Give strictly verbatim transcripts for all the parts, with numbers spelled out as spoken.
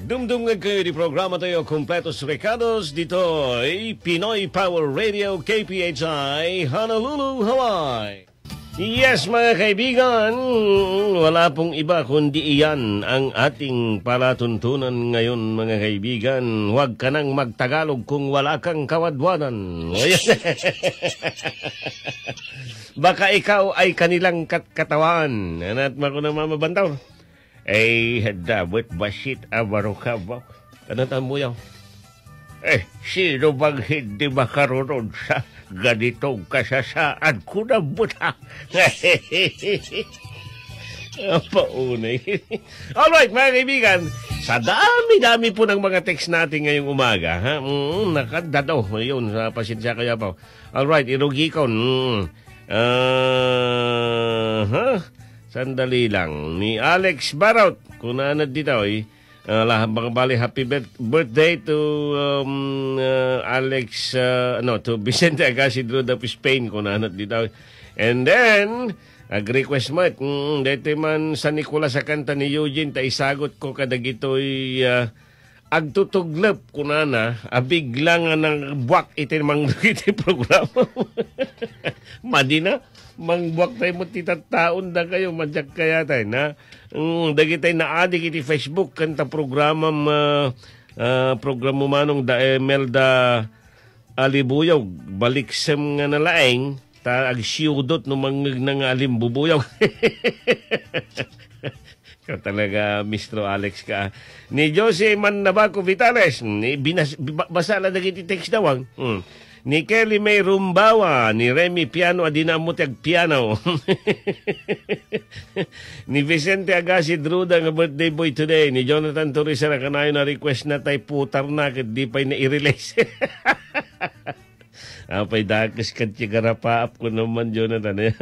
Dumdum nga kayo di programa tayo, Kompletos Recados, ditoy Pinoy Power Radio, K P H I, Honolulu, Hawaii. Yes, mga kaibigan, wala pong iba kundi iyan ang ating palatuntunan ngayon, mga kaibigan. Huwag ka nang magtagalog kung wala kang kawadwanan. Baka ikaw ay kanilang katkatawan. Anat mako na, Mama Bantaw? Ay, hadabot basit a barukabak. Ano tan muyaw? Eh, sino bang hindi makarunod sa ganitong kasasaad ko na buta? Paunay. Alright, mga kaibigan, sa dami-dami po ng mga text natin ngayong umaga, ha? Mm, nakadadaw. Ayun, sa pasensya kaya po. Alright, irugi ko. Mm. Ah, ha? Sandali lang. Ni Alex Barot, kunana ditoy, ah, lahat mga bali, happy birth-, birthday to, um, ah, Alex, ah, no, to Vicente Agassi Druda of Spain, kunana ditoy. And then, ag-request met, mm, daytoy man San Nicolas a kanta ni Eugene, ta isagot ko kadagitoy, ah, agtutuglep, kunana, a bigla nga nangbuak iti mangdog iti programa. Madina, mangbuak tayo mo ti tattaon da kayo, madyak kaya tayo, na? Mm, dagitay naadik iti Facebook, kanta programa, ma, ah, programa manong da Imelda Alibuyog, baliksem nga nalaeng, ta agsiyudot no mangngegna nga alimbubuyog. Ikaw talaga, Mistro Alex ka. Ni Jose Mannabaco Vitales, ni binas-, ba-, basa lang dagiti text dawang. Hmm. Ni Kelly May Rumbawa, ni Remy Piano, a di na ammo ti agpiano. Ni Vicente Agassi Druda nga birthday boy today, ni Jonathan Torres a kanayon a request na tay putar na, ket di pay na i-release. Apay dakes ket ti garapaap ko naman, Jonathan.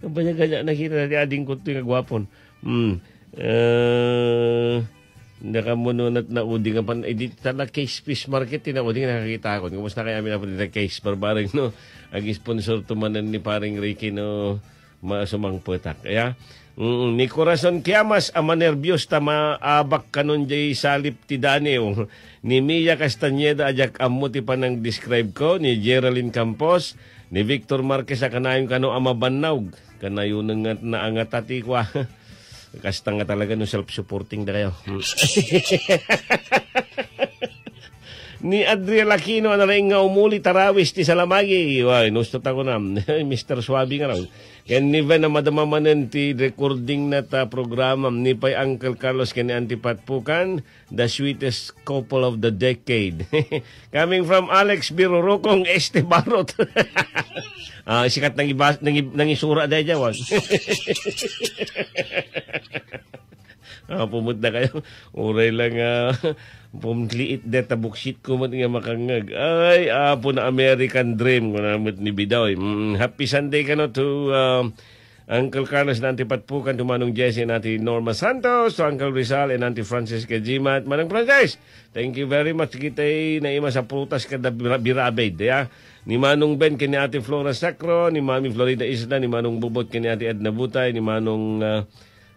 Apay nga kanya nakita ti ading ko ti nga guapon. Hmm. Eh, nakamununat na uding apan, eh, di tala Case Fish Market, ti na uding nakakita ko. Kumusta kaya amin apan dita Case Barbareng, no? Ag-sponsor to manen ni Paring Ricky, no? Ma-, sumangpetak. Kaya, mm, ni Corazon Kiamas a manerbios ta maabak kanon jay salip ti daniw. Ni Mia Castañeda a diak ammo ti panang-describe ko, ni Geraldine Campos, ni Victor Marquez a kanayon kano a mabannog. Kanayon nga naangata ti kua. Kasta nga talaga no self-supporting da kayo. Ni Adriel Aquino a nalaing nga umuli tarawis ti salamagi. Way, nusto ta kunam. Mister Suabe nga raw. Ken ni Ven a madama manen ti recording na ta programa. Ni pay Uncle Carlos ken ni Auntie Pat Pukan, the sweetest couple of the decade. Coming from Alex Birurukong Este Barot. Ah, sikat nang iba-, nang i-, nang isura daydiay, wan. Ah, pumutda kayo. Uray lang, ah, pumliit deta buksit ko met nga makangag. Ay, apo na American Dream, kuna met ni Bidoy. Mm, happy Sunday kano to, ah, Uncle Carlos and Auntie Patpukan, to Manong Jesse and Auntie Norma Santos, to Uncle Rizal and Auntie Francisca Gimat. Manong Francis, thank you very much. Kitay na ima sa prutas kada bira-, birabid, ya. Ni Manong Ben, kini Ate Flora Sacro, ni Mami Florida Isla, ni Manong Bubot, kini Ate Edna Butay, ni Manong, ah,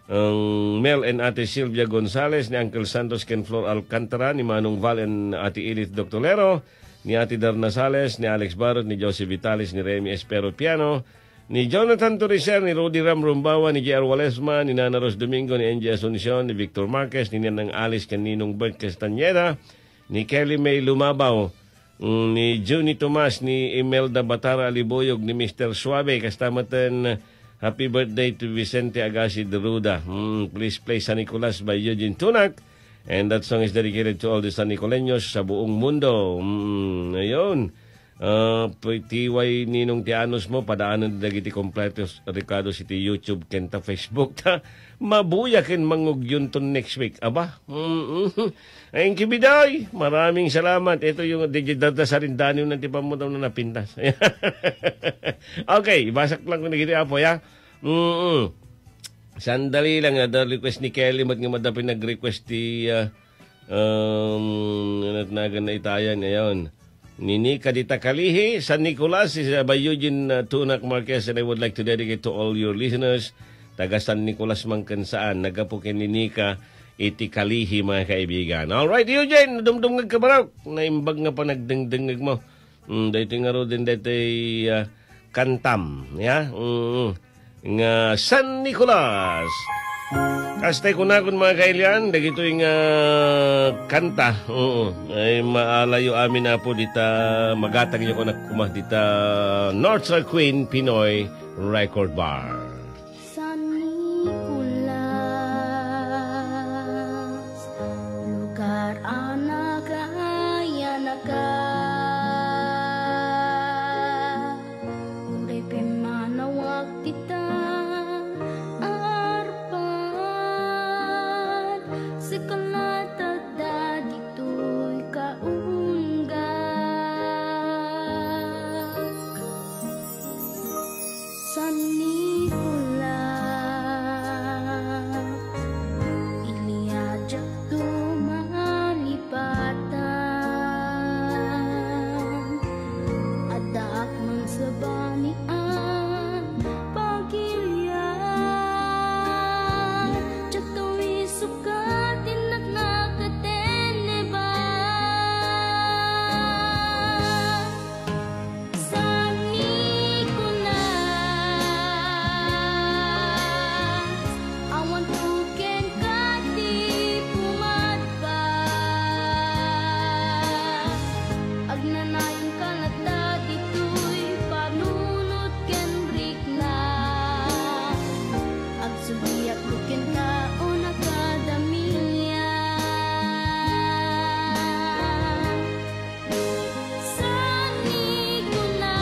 ang Mel and Ate Sylvia Gonzales, ni Uncle Santos ken Flor Alcantara, ni Manong Val and Ate Edith Doctolero, ni Ate Darna Sales, ni Alex Barot, ni Josie Vitalis, ni Remy Espero Piano, ni Jonathan Toricer, ni Rudy Ram Rumbawa, ni J R Walesma, ni Nana Ros Domingo, ni Angie Asuncion, ni Victor Marquez, ni Nanang Alice ken Ninong Bert Castañeda, ni Kelly May Lumabaw, mm, ni Junie Tomas, ni Imelda Batara Aliboyog, ni Mister Suave, kasta met ten, happy birthday to Vicente Agassi de Ruda. Mm, please play San Nicolas by Eugene Tunac. And that song is dedicated to all the San Nicoleños sa buong mundo. Mm, ayun. Ah, pu-, ti way ninong ti anus mo, padaanen dagiti kompletos rekados iti YouTube ken ta Facebook ta. Mabuya ken mangugyunton next week. Aba, mm, mm. Ay, ang kibiday, maraming salamat. Ito yung di-, di-, dadasalin daniw ng tipang mo daw na napintas. Okay, ibasak lang kung nagiti apo, ya. Mm, mm. Sandali lang, ah, the request ni Kelly, mat nga madapin nag-request ti, ah, um, ano nagan na itayan, ayon. Ni Nika di Takalihi, San Nicolas, is, uh, by Eugene, uh, Tunak Marquez, and I would like to dedicate to all your listeners, taga San Nicolas man ken saan, nagapu ken ni Nika, iti Kalihi, mga kaibigan. Alright, Eugene, dumdumngeg ka barok. Naimbag nga panagdengdengngeg mo. Mm, daytoy ngaruden, daytoy, ah, kantam, ya? Mm, nga San Nicolas. Kastay kunakon, mga kailian, dagitoy nga kanta. Oo. Ay, maalayo amin, Apo, dita, magatagyo ko na kuma dita North Star Queen Pinoy Record Bar. San Nicolas, lugar a nakayanaka. Uray pimmanawag dita arpan, sika latta dagitoy kaungga. San Nicolas, iliadiak to malipatan. Addaak mansabanian pagilian. Diakto isukat ti naknaka ti leban. San Nicolas, awan to kenka ti pumadpad. Agnanayon ka latta ditoy panunot ken rikna. Agsugiak to kenka, o nakadamiak. San Nicolas,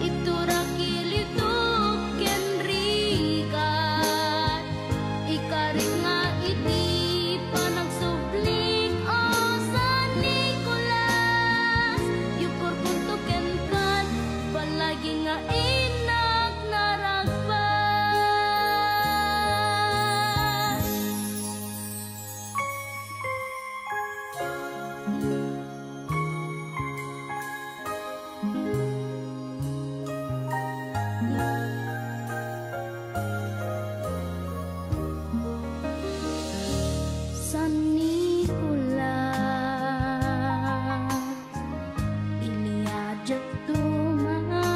iturak ilitok ken rigat, ikarik nga iti panagsublik, o San Nicolas, yukorkonto kenka, palagi nga innak naragbat. San Nicolas, iliadiak to malipatan.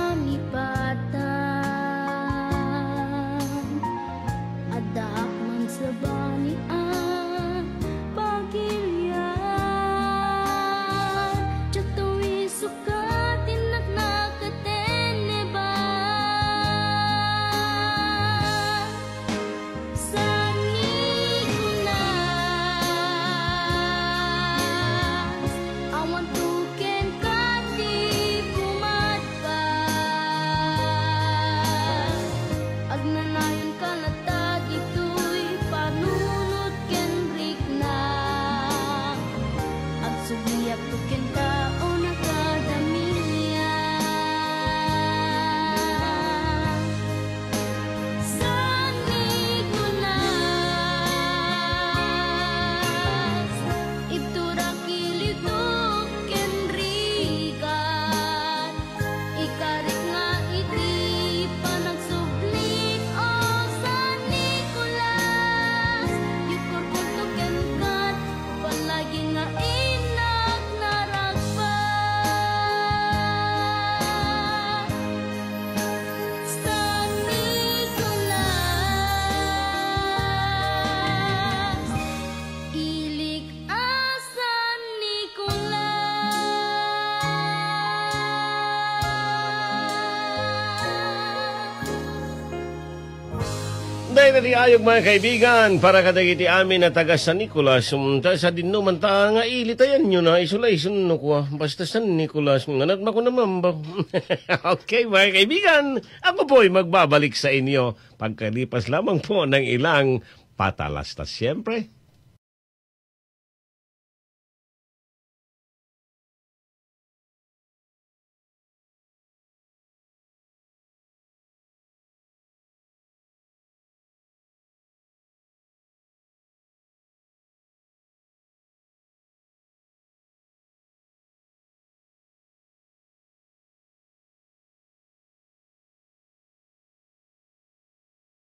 Addaak mansabanian pagilian. Diakto isukat ti naknaka ti leban. San Nicolas, awan to kenka ti pumadpad. Agnanayon ka latta ditoy panunot ken rikna. Agsugiak to kenka, o nakadamiak. San Nicolas, ibturak ilitok ken rigat, ikarik nga iti panagsublik, o San Nicolas, yukorkonto kenka, palagi nga innak naragbat. San Nicolas, ilik a San Nicolas. Dayta ti ayog, mga kaibigan, para kadagiti amin a taga San Nicolas, um, ta sadinno man ta nga ilitayanyo na, isu layson no kua. Basta San Nicolas, nga natmako na mamba. Okay, mga kaibigan, ako po'y magbabalik sa inyo pagkalipas lamang po ng ilang patalastas. Siyempre,